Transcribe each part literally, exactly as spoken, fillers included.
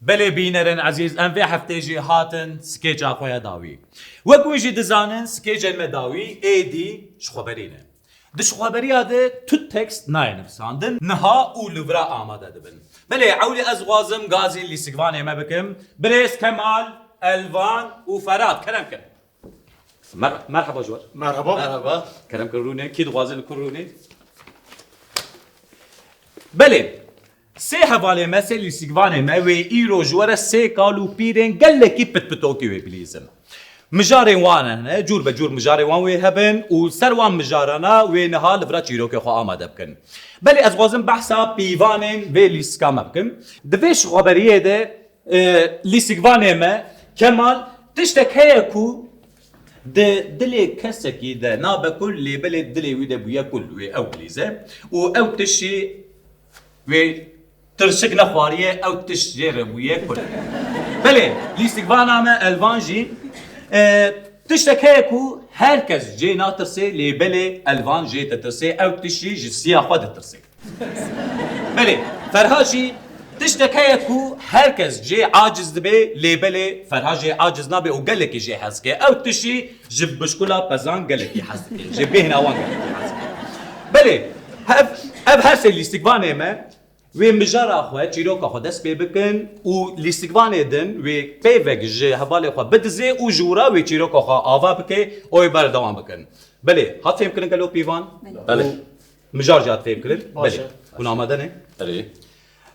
Belê bînerên ezîz, em vê heftê jî hatin skêça xwe ya dawî. Wek hûn jî dizanin, skêcên me dawî êdî ji xweberî ne. Di ji xweberiya de tu tekst nayê nivîsandin, niha û li vira amade dibin. Belê, ewlî ez dixwazim gazî lîstikvanê me bikim. Birêz Kemal, Elvan û Ferhat, kerem kin. Mer-, merheba ji we. Merhaba. Merhaba. Kerem kin rûnê. Kî dixwaze li kur rûnê? Belê. Sê hevalê me, sê lîstikvanê me wê îro ji we re sê kal û pîrên gelekî pitpitokî wê bilîzin. Mijarên wan hene, cûr be cûr mijarê wan wê hebin û ser wan mijarana wê niha li vira çîrokê xwe amade bikin. Belê ez dixwazim behsa pîvanên vê lîstika me bikim. Di vê ji xweberiyê de, e, lîstikvanê me Kemal tiştek heye ku di dilê kesekî de nabe kul, lê belê dilê wî de bûye kul, wê ew bilîze û ew tişt jî wê tirşik nexwariye, ew tişt jê re bûye kul. Belê, lîstikvana me Elvan jî, e, tiştek heye ku her kes jê natirsê, lê belê Elvan jê ditirsê, ew tişt jî ji siya xwe ditirsê. Belê, Ferha jî tiştek heye ku her kes jê aciz dibe, lê belê Ferha jê aciz nabe û gelekî jê hez dike. Ew tişt jî ji bişkula pezan gelekî hez dike. Ji bêhna wan gelekî hez dike. Belê, ev, ev her sê lîstikvanê me wê mijara xwe, çîroka xwe dest pê bikin û lîstikvanê din wê peyvek ji hevalê xwe bidizê û ji wira wê çîroka xwe ava bike û wê berdewam bikin. Belê, hat fêmkirin gelo pîvan? Belê. Û mijar jî hat fêmkirin? Baş e. Belê. Hûn amade ne? Erê.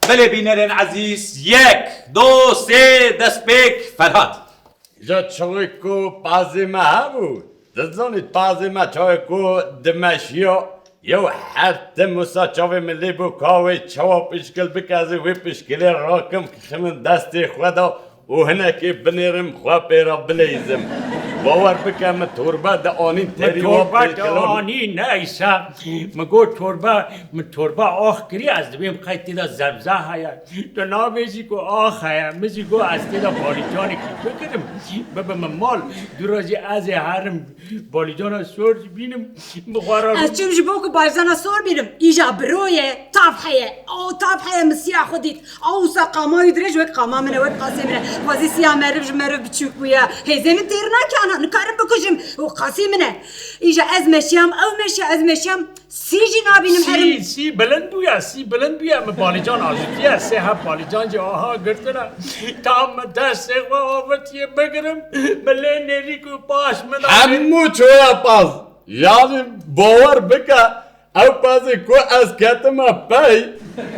Belê bînerên ezîz, yek, do, sê, destpêk, Ferhat. Ji çawa ku pazê me hebû, dizanî pazê me çawa ku dimeşiya, yew her tim wisa çavê min lê bû ka wê çawa pişkil bike, ez ê wê pişkilê rakim, ximim destê xwe de û hinekê binêrim xwe pê re bileyzim. Bawer bike, min torbe dianîn, terî wan pêkirin. Min torbe dianîn, neyse. Min got torbe, min torbe ax kirî, ez dibêm qey tê de zebze heye. Tu nabêjî ku ax heye, min jî got ez tê de balîcanekî bikirim, bibime mal, dû re jî ez ê herim balîcana sor jî bînim, bi xwe re. Ez çûm ji bo ku balîcana sor bînim, îja biro ye, tav heye, o tav heye, min siya xwe dît, ew wisa qama wî dirêj wek qama min e, wek qasê min e, xwezî siya meriv ji meriv biçûk bûye, hêzê min têr nake, ana nikarim bikujim, û qasê min e. Îja ez meşiyam, ew meşiya, ez meşiyam, Sî jî nabînim herim. Sî, sî bilind bûye, sî bilind bûye. Min balîcan ajitiye, sê heb balîcan jî aha girtine. Tam min destê xwe avitiye bigirim, min lê nêrîk û paş min avê. Hemû çoya paz. Yanî bawer bike, ew pazê ku ez ketime pey,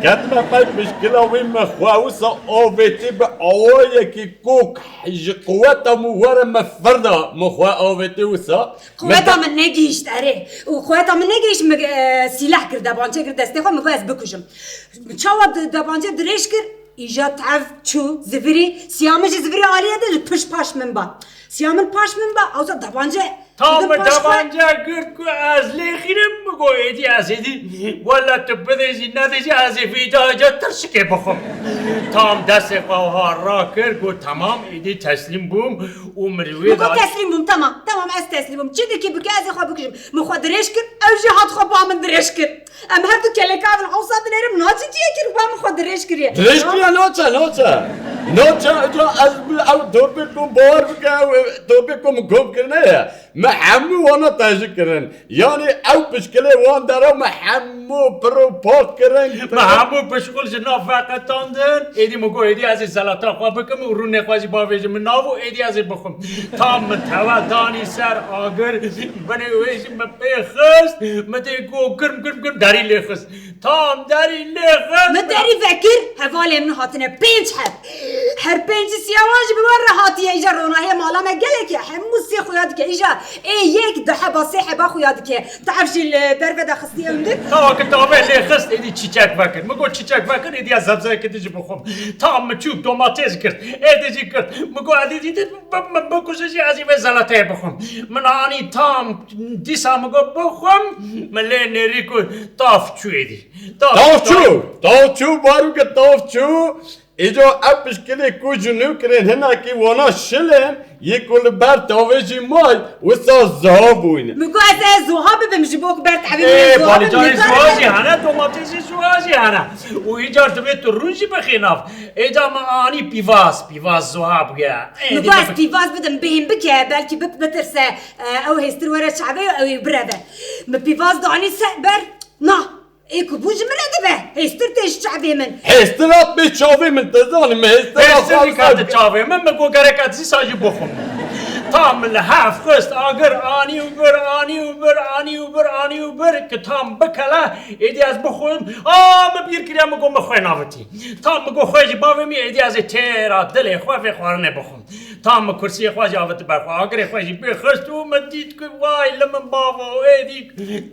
ketime pey pişkila wî min xwe wisa avêtî bi awayekî ku ji quweta min were min firda, min xwe avêtî wisa. Quweta min negihîşt, erê. Û quweta min negihîşt, min, e, sîleh kir, debance kir destê xwe, min got ez bikujim. Çawa de-, debance dirêj kir, îja tev çû, zivirî, siya min ji zivirî aliyê de ji pişt paş min ba. Siya min paş min ba, ewsa debance. Tam min debance girt ku ez lêxînim, min got êdî ez êdî, wele tu bidê jî nedê jî ez ê vêca ca tirşikê bixwim. Tam destê xwe wiha rakir, got temam, êdî teslîm bûm. Û min wê... Min got, teslîm bûm, temam, temam, ez teslîm bûm. Çi dikî bike, ez ê xwe bikujim. Min xwe dirêj kir, ew jî hat xwe ba min dirêj kir. Em her du keleka bin ewsa dinêrin, min ha çi tiye kir, ba min xwe dirêj kiriye. Dirêj kiriye, naçe, naçe. Naçe, ca ez bi ew torbê ku bawer bike, ew torbê ku min kom kirine ye. Me hemû wana tejî kirin. Yanî ew pişkilê wan dera me hemû pir û pak kirin. Me hemû pişkul ji nav veqetandin. Êdî min got, êdî ez ê zelata xwe bikim û rûnê xwe jî bavêjim min nav û êdî ez ê bixwim. Tam min tewe danî ser agir, binê wê jî min pê xist, min tê got girm, girm, girm, derî lê xist. Tam derî lê xist. Min derî vekir, hevalên min hatine pênc heb. Her pêncî siya wan jî bi wan re hatiye. Îja ronahiyê mala me gelek e. Hemû sê xuya dike. Îja ê yek, du heba, sê heba xuya dike. Tu ev jî li derve de xistî ew din. Tawa ki tavê lê xist, êdî çîçek vekir. Min got çîçek vekir, êdî ez zebzeyekê din jî bixwim. Tam min çû domates girt. Êdî jî girt. Min got êdî dîtin, bi-, min bikuje jî ez ê vê zelateyê bixwim. Min anî tam dîsa min got bixwim, min lê nêrî ku tav çû êdî. Tav çû, tav çû, barûke tav çû. Îca ev pişkilê ku ji nû kirên hinekî wana şil in, yê ku li ber tavê jî may, wisa ziha bûyne. Min got ez ê ziha bibim ji bo ku ber tevê min Ê, ziha bibim. Balîcanê ziha jî hene, domatêsê ziha jî hene. Û îcar divê tu rûn jî bixî nav. Êca min anî pîvaz, pîvaz ziha bûye. Ê, Min got ez pîvaz bidim, bêhn bike, belkî bit-, bitirse, e, ew hêstir were çavê ew ê bireve. Min pîvaz danî ser ber, na. Ê ku bû ji min re dibe, hêstir tê ji çavê min. Hêstir hat bê çavê min, te zanî min hêstir hat Hêstir dikate çavê min, min got gerek ez dîsa jî bixwim. Tam min li hev xist, agir anî û bir, anî û bir, anî û bir, anî û bir, ki tam bikele, êdî ez bixwim. A, min bîr kiriye, min got min xwe navitî. Tam min got xwe jî bavê min, êdî ez ê têra dilê xwe vê xwarinê bixwim. Tam min kursiyê xwe jî avêt ber xwe, agirê xwe jî pê xist û min dît ku way li min bavo, êdî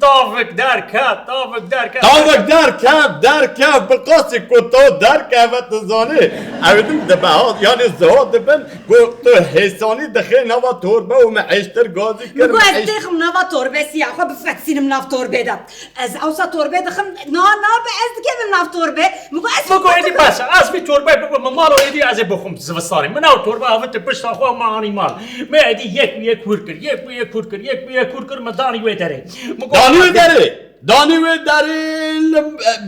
tavik derket, tavik derket. Tavik derket, derket, bi qasî ku to derkeve, tu zanî. Ew din dibe, ha, yanî ziha dibin ku tu hêsanî dixê nava torbe û min hêştir gazî kir, Min got min ez hêş- têxim nava torbe siya xwe bifetsînim nav torbê de. Ez ewsa torbê dixim, na, nabe ez dikevim nav torbê. Min got ez Min got êdî bes, ez vî torbê bibim, min mala êdî ez ê bixwim zivistanê. Min ew torbe avêt pişta xwe, min anî mal. Min êdî yek bi yek hûr kir, yek bi yek hûr kir, yek bi yek hûr kir, min danî wê derê. Min got Danî wê derê, danî wê derê, li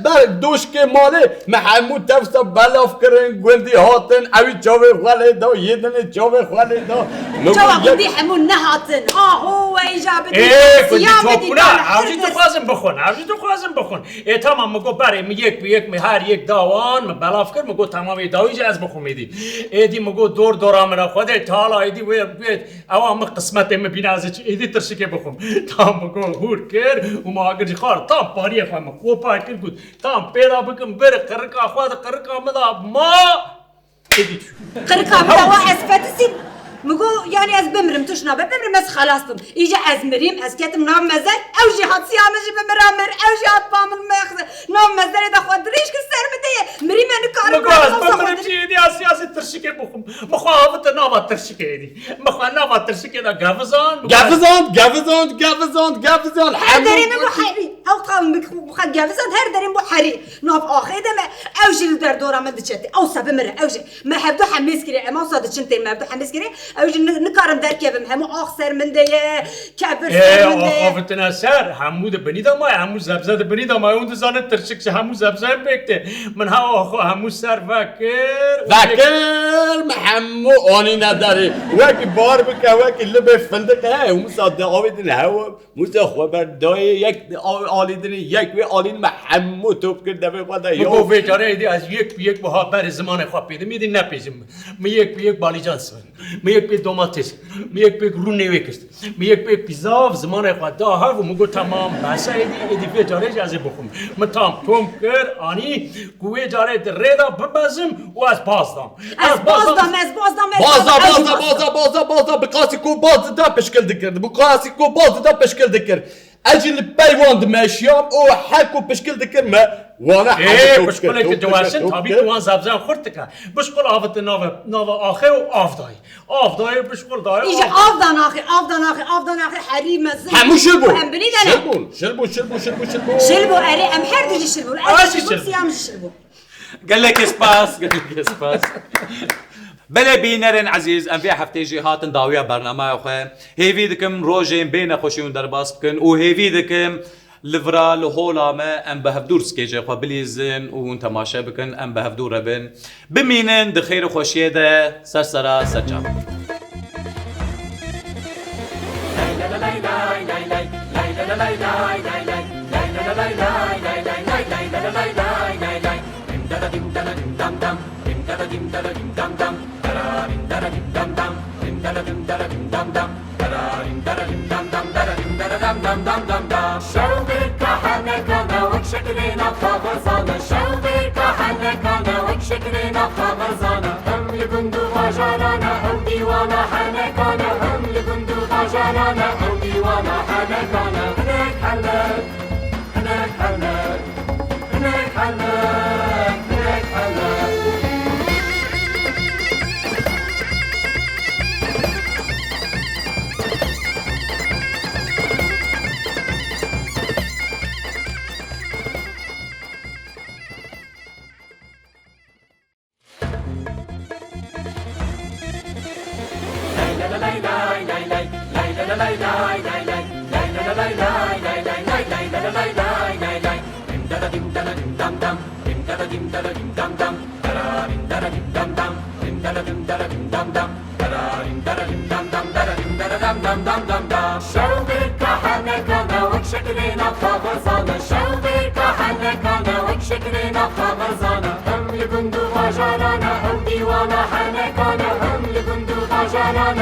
ber doşkê malê, min hemû tefsa belav kirin, gundî hatin, ewî çavê xwe lê da, yê dinê çavê xwe lê da. Min Çawa got yek gundî hemû nehatin. Aho, we îja bidî, Ê, gundî siya bidî, çopûna, dana ew jî hir dixwazin bixwin, ew jî dixwazin bixwin. Ê, tamam, min got, berê, min yek bi yek, min her yek da wan, min belav kir, min got, tamam, ê, dawî jî ez bixwim êdî. Êdî min got, dor dora min re, Xwedê Teala êdî wê, wê, ewa min qismetê min bîne, ez ê çi, êdî tirşikê bixwim. Tam min got, hûr kir û min agir jî xwar, tam pariyê xwe min, xwe par kir, got, tam pê re bikim, bir qirika xwe di qirika min de, ma Êdî çû. Qirika min de wa ez fetisîm. Min got, yanî ez bimirim, tişt nabe, bimirim, ez xelas bim. Îca ez mirîm, ez ketim nav mezer, ew jî hat siya min jî bi min re mir, ew jî hat ba min me-, nav mezerê de xwe dirêj kir ser min de ye. Mirî me nikarim Min got, ez bimirim jî êdî ez siyasê tirşikê bixwim. Min xwe avite nava tirşikê êdî. Min xwe nava tirşikê de gevizand. Gevizand, gevizand, gevizand, gevizand. Her derê min bû herî. Ew qal min xwe gevizand, her derê min bû herî. Nav axê de me, ew jî li derdora min diçe tê. Ew se bimire, ew jî. Me hevdu hemêz kiriye, em awsa diçin tê, me hevdu hemêz kiriye. Ew jî ni-, nikarim derkevim, hemû ax ser min de ye, kevir ser Ê, min de ax ye. Avitine ser, hemû di binî de maye, hemû zebze di binî de maye. Hûn dizanin tirşik ji hemû zebzeyên pêk tê. Min hewa xwe hemû ser vekir û Vekir, me hemû anîne derê. Wekî bar bike, wekî libê findiq he, hûn sa di avê din hewa. Musa xwe ber dayê yek a-, alî dinê, yek wê alî me hemû top kir devê xwe de. Min got, vê carê êdî ez yek bi yek wiha berê zimanê xwe pêdim, êdî nepêjim. Min yek bi yek balîcan sibin. Min yek pê domates. Min yek pê rûnê wê kir. Min yek pê pîzav zimanê xwe da hev û min got, temam, bes e êdî, êdî vê carê jî ez ê bixwim. Min tam tom kir, anî ku wê carê di rê de bibezim û ez baz dam. Ez baz dam, ez baz dam, ez Baz da, baz da, baz da, baz da, baz da, baz da, baz da, bi qasî ku baz dida pişkil dikir, bi qasî ku baz dida pişkil dikir. Ez jî li pey wan dimeşiyam û her ku pişkil dikir me, wana Ê, hemû top dikir, pişkuleke top dikir, ciwaşin, top tabî dikir. Ku wan zebzen xurt dike. Pişkul avite nava, nava axê û av dayê. Av dayê, pişkul dayê, Îja av dayê. Av da naxê, av da naxê, av da naxê, herî mezin. Hemû şil bû. Em binî de ne. Şil bûn, şil bûn, şil bûn, şil bûn, şil bûn. Şil bû, erê, em her du jî şil bûn. Ez jî şil bûm, Siyam jî şil bû. Gelekî spas, gelekî spas. Belê bînerên ezîz, em vê heftê jî hatin dawiya bernameya xwe. Hêvî dikim rojên bê nexweşî hûn derbas bikin û hêvî dikim li vira, li hola me em bi hevdûr skêjê xwe bilîzin û hûn temaşe bikin, em bi hevdû re bin. Bimînin di xêr û xweşiyê de ser sera ser çav. Şew bêrka henekane wek şekilê nav kaxezane, şew bêrka henekane wek şekilê nav kaxezane. Hem li gund û bajarane ew dîwana henekane, hem li gund û bajarane ew dîwana henekane. Hinek henek, hinek henek. Şew bêrka henekana wek şekilêna kaxezana, şew bêrka henekana wek şekilêna kaxezana. Hem li gund û bajarana ew dîwana henekana, hem li gund û bajarana